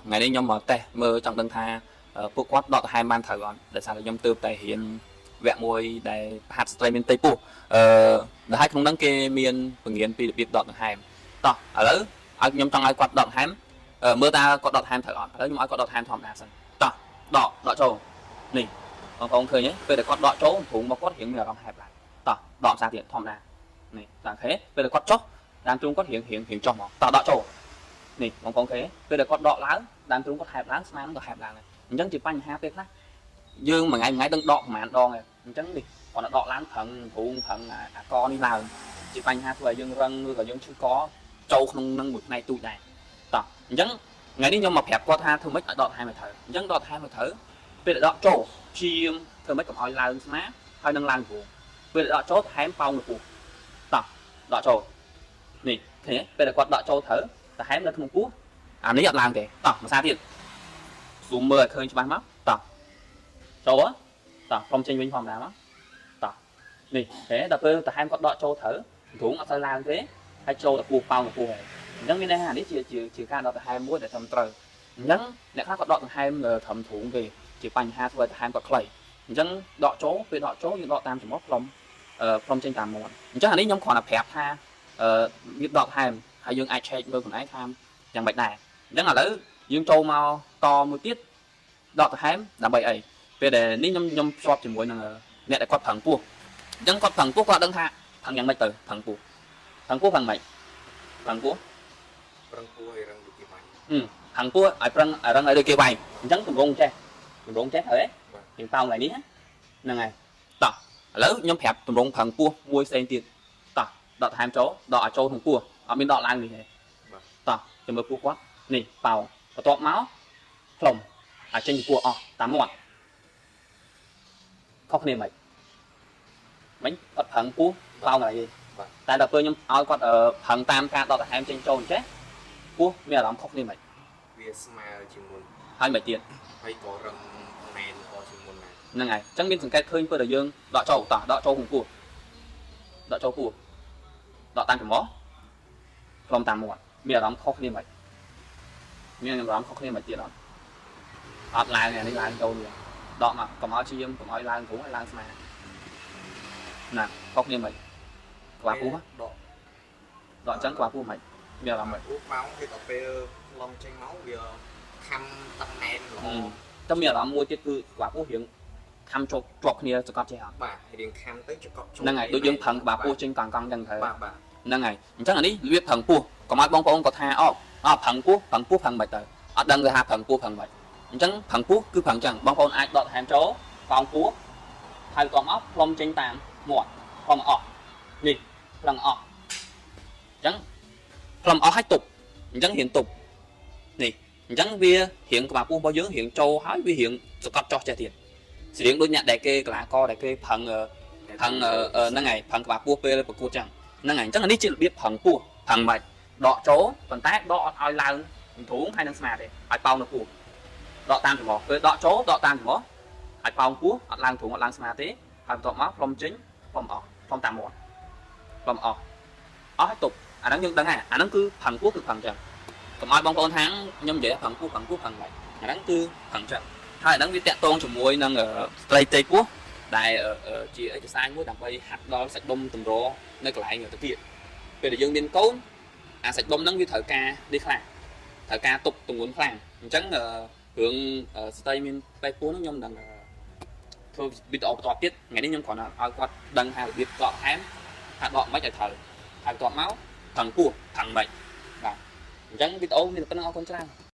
ថ្ងៃនេះខ្ញុំមកតេស្តមើលចង់ដឹងថាពួកគាត់ដកដង្ហើមបានត្រូវអត់ដោយសារតែខ្ញុំទើបតែរៀនវគ្គមួយដែលហាត់ស្ត្រីមានផ្ទៃពោះអឺដែលហើយក្នុងហ្នឹងគេមានបង្រៀនពីរបៀបដកដង្ហើមតោះឥឡូវឲ្យខ្ញុំចង់ឲ្យគាត់ដកដង្ហើមមើលតើគាត់ដកដង្ហើមត្រូវអត់ឥឡូវខ្ញុំឲ្យគាត់ដកដង្ហើមធម្មតាសិនតោះដកដកចូលនេះបងប្អូនឃើញទេពេលដែលគាត់ដកចូលទ្រូងរបស់គាត់រៀងមានអារម្មណ៍ហែបឡើងតោះដកផ្សារទៀតធម្មតានេះតើ OK ពេលដែលគាត់ចុះដើមទ្រូងគាត់រៀងរៀងរៀងចុះមកតោះដកចូល នេះបងប្អូនឃើញទេពេលដែលគាត់ដកឡើងដើមទ្រូងគាត់ហែបឡើងស្មាហ្នឹងក៏ហែបឡើងដែរអញ្ចឹងជាបញ្ហាពេលខ្លះយើងមួយថ្ងៃមួយថ្ងៃដឹងដកប្រហែលដងហើយអញ្ចឹងនេះគាត់ដកឡើងប្រឹងទ្រូងប្រឹងអាកនេះឡើងជាបញ្ហាធ្វើឲ្យយើងរឹងឬក៏យើងឈឺកចូលក្នុងនឹងមួយផ្នែកទូចដែរតោះអញ្ចឹងថ្ងៃនេះខ្ញុំមកប្រាប់គាត់ថាធ្វើម៉េចឲ្យដកដង្ហើមឲ្យត្រូវអញ្ចឹងដកដង្ហើមឲ្យត្រូវពេលដែលដកចូលព្យាយាមធ្វើម៉េចកុំឲ្យឡើងស្មាហើយនឹងឡើងទ្រូងពេលដែលដកចូលថែមប៉ោងទៅពោះតោះដកចូលនេះឃើញទេពេលដែលគាត់ដកចូលត្រូវ ដង្ហើមនៅក្នុងពោះអានេះអត់ឡើងទេតោះមួយសារទៀតស៊ូមមើលឲ្យឃើញច្បាស់មកតោះចូលហ៎តោះផ្លុំចេញវិញធម្មតាមកតោះនេះហេដល់ពេលដង្ហើមគាត់ដកចូលត្រូវទ្រូងអត់សូវឡើងទេហើយចូលទៅពោះប៉ោងទៅពោះហើយអញ្ចឹងមានន័យថានេះជាជាជាការដកដង្ហើមមួយដែលត្រឹមត្រូវអញ្ចឹងអ្នកខ្លះគាត់ដកដង្ហើមត្រឹមទ្រូងទេជាបញ្ហាធ្វើឲ្យដង្ហើមគាត់ខ្លីអញ្ចឹងដកចូលពេលដកចូលយើងដកតាមច្រមុះផ្លុំផ្លុំចេញតាមមាត់អញ្ចឹងអានេះខ្ញុំគ្រាន់តែប្រាប់ថាអឺវាដកដង្ហើម ហើយយើងអាចឆែកមើលខ្លួនឯងថាយ៉ាងម៉េចដែរអញ្ចឹងឥឡូវយើងចូលមកតមួយទៀតដកដង្ហើមដើម្បីអីពេលដែលនេះខ្ញុំខ្ញុំភ្ជាប់ជាមួយនឹងអ្នកដែលគាត់ប្រឹងពោះអញ្ចឹងគាត់ប្រឹងពោះគាត់ដឹងថាប្រឹងយ៉ាងម៉េចទៅប្រឹងពោះប្រឹងពោះប្រឹងម៉េចប្រឹងពោះ ប្រឹងពោះឲ្យរឹងដូចគេបាញ់ ប្រឹងពោះឲ្យប្រឹងឲ្យរឹងឲ្យដូចគេវាយអញ្ចឹងទម្រង់ចេះទម្រង់ចេះត្រូវទេយើងប៉ោងកន្លែងនេះហ្នឹងហើយតោះឥឡូវខ្ញុំប្រាប់ទម្រង់ប្រឹងពោះមួយផ្សេងទៀតតោះដកដង្ហើមចូលដកឲ្យចូលក្នុងពោះអត់មានដកឡើងនេះទេ តោះចាំមើលពោះគាត់នេះប៉ោងបន្ទាប់មកផ្លុំឲ្យចេញពីពោះអស់តាមមាត់ខុសគ្នាមិនមិញគាត់ប្រឹងពោះប៉ោងកន្លែងនេះតែដល់ពេលខ្ញុំឲ្យគាត់ប្រឹងតាមការដកដង្ហើមចេញចូលអញ្ចេះពោះមានអារម្មណ៍ខុសគ្នាមិន វាស្មើជាងមុន ហើយមិនទៀត ហើយក៏រឹងណែនល្អជាងមុនដែរ ហ្នឹងហើយអញ្ចឹងមានសង្កេតឃើញពេលដែលយើងដកចូលតោះដកចូលក្នុងពោះដកចូលពោះដកតាមច្រមុះផ្លុំតាមមាត់មានអារម្មណ៍ខុសគ្នាមិនមានអារម្មណ៍ខុសគ្នាមិនទៀតអត់អត់ឡើងនេះឡើងចូលនេះដកមកកុំឲ្យជាមកុំឲ្យឡើងទ្រូងឲ្យឡើងស្មាណាខុសគ្នាមិនក្បាលពោះ ដក ដកអញ្ចឹងក្បាលពោះមិនមានអារម្មណ៍មិន ពោះប៉ោងគេដល់ពេលឡងចេញមកវាខំតឹងណែនល្អ តែមានអារម្មណ៍មួយទៀតគឺក្បាលពោះរៀងខំជាប់ជាប់គ្នាសកត់ចេះអត់ បាទរៀងខំទៅចកប់ចូល ហ្នឹងហើយដូចយើងប្រឹងក្បាលពោះចេញកង់កង់អញ្ចឹងត្រូវ បាទបាទ ហ្នឹងហើយអញ្ចឹងអានេះរបៀបប្រឹងពោះកុំឲ្យបងប្អូនគាត់ថាអូអប្រឹងពោះប្រឹងពោះប្រឹងមិនទៅអត់ដឹងគេថាប្រឹងពោះប្រឹងមិនអញ្ចឹងប្រឹងពោះគឺប្រឹងអញ្ចឹងបងប្អូនអាចដកដង្ហើមចូលប៉ោងពោះហើយបន្ទាប់មកផ្លុំចេញតាមមាត់ផ្លុំអស់នេះផ្លឹងអស់អញ្ចឹងផ្លុំអស់ហើយទប់អញ្ចឹងរៀងទប់នេះអញ្ចឹងវារៀងក្បាលពោះរបស់យើងរៀងចូលហើយវារៀងសកត់ចោះចេះទៀតស្រៀងដូចអ្នកដែលគេកីឡាករដែលគេប្រឹង ផឹងហ្នឹងហើយផឹងក្បាលពោះពេលប្រកួតចឹងហ្នឹងហើយអញ្ចឹងអានេះជារបៀបផឹងពោះផឹងមិនដកចូលប៉ុន្តែដកអត់ឲ្យឡើងទ្រូងហើយនឹងស្មាទេឲ្យប៉ោងនៅពោះដកតាមច្រមុះពេលដកចូលដកតាមច្រមុះឲ្យប៉ោងពោះអត់ឡើងទ្រូងអត់ឡើងស្មាទេហើយបន្ទាប់មកផ្លុំចេញផ្លុំអស់ផ្លុំតាមមាត់ផ្លុំអស់អស់ឲ្យទប់អាហ្នឹងយើងដឹងហើយអាហ្នឹងគឺផឹងពោះគឺផឹងចឹងកុំឲ្យបងប្អូនថាខ្ញុំនិយាយផឹងពោះផឹងពោះផឹងមិនអាហ្នឹងគឺផឹងចឹងហើយអាហ្នឹងវាតាក់ទងជាមួយនឹងស្ត្រីផ្ទៃពោះ ដែលជាឯកសារមួយដើម្បីហាត់ដល់សាច់ដុំតម្រនៅកន្លែងទៅទៀតពេលដែលយើងមានកូនអាសាច់ដុំហ្នឹងវាត្រូវការនេះខ្លាំងត្រូវការទប់ទម្ងន់ខ្លាំងអញ្ចឹងរឿងស្ត្រីមានផ្ទៃពោះហ្នឹងខ្ញុំនឹងធ្វើវីដេអូបន្តទៀតថ្ងៃនេះខ្ញុំគ្រាន់តែឲ្យគាត់ដឹងថារបៀបដកថែមថាដកមិនឲ្យត្រូវហើយបន្ទាប់មកថឹងពោះថឹងមិនបាទអញ្ចឹងវីដេអូមានតែប៉ុណ្្នឹងអរគុណច្រើន។